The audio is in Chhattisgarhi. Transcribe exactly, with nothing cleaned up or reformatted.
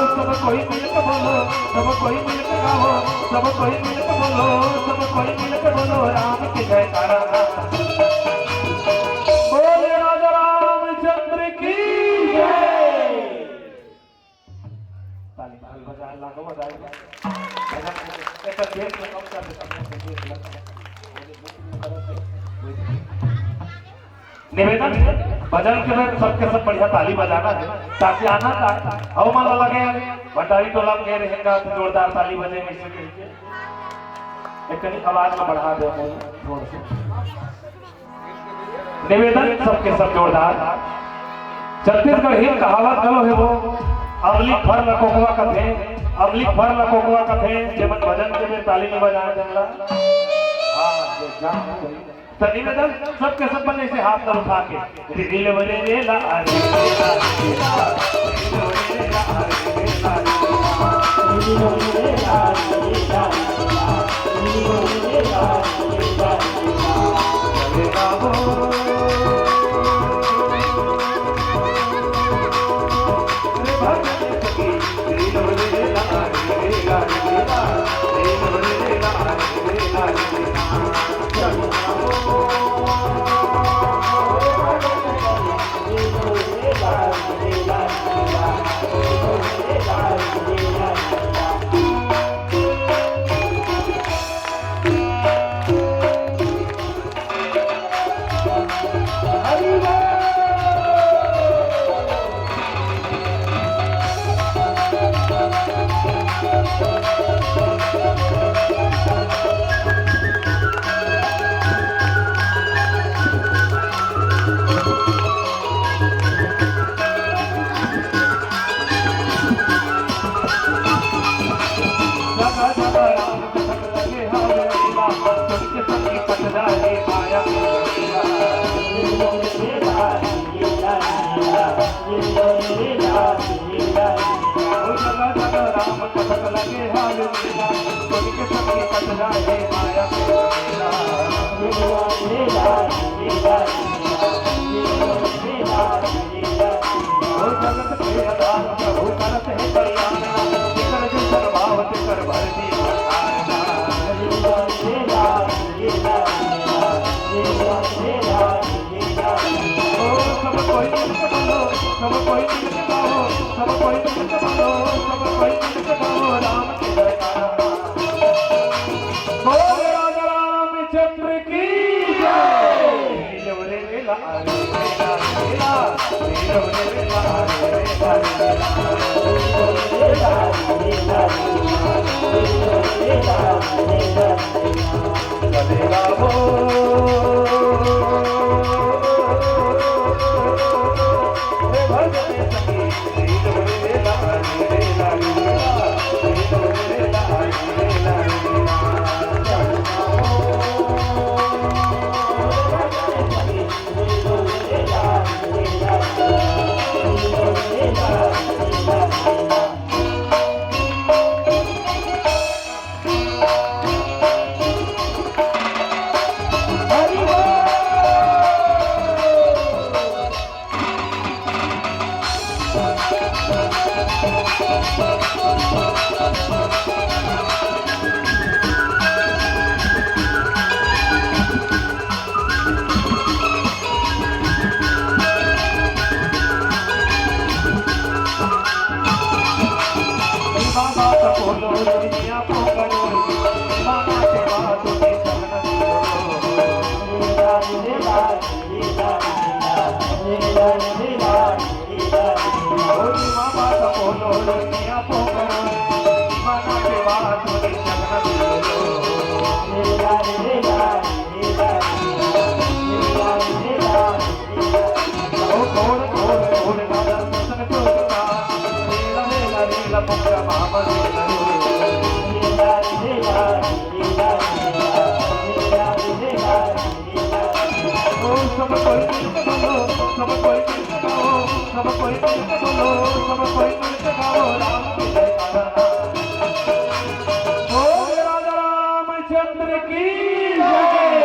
सब कोई मिलके बोलो, सब कोई मिलके गाओ, सब कोई मिलके बोलो, सब कोई मिलके बोलो राम की जयकारा। बोले राजा रामचंद्र की जय। ताली, ताली बजा, लागो बजाए। भजन, एक बेर देख लो, कम कर दे, कम कर दे, देख लो। निवेदन, भजन के में सबके सब बढ़िया ताली बजाना है, ताकि आना था। हव मन लगे, भंडारी टोला में गए रहेगा तो जोरदार ताली बजे, वैसे कहिके। एक कनी आवाज को बढ़ा दे, जोर से। निवेदन सबके सब जोरदार। छत्तीसगढ़ी कहावत घलो हे वो, "अमली फर ल कोकवा कथे, अमली फर ल कोकवा कथे, जेमन भजन के में ताली नहीं बजाए तेमला।" हाँ, ये जान हो। तो निवेदन सबके सब बने से हाथ ल उठा के, "रे रे ले रे रे ला, रे रे ला, रे ला, रे ला, रे ला, रे ला।" सब कोई मिलके गाओ, सब कोई मिलके बोलो, सब कोई मिलके गाओ राम की जयकारा। बोल राजा रामचंद्र की जय।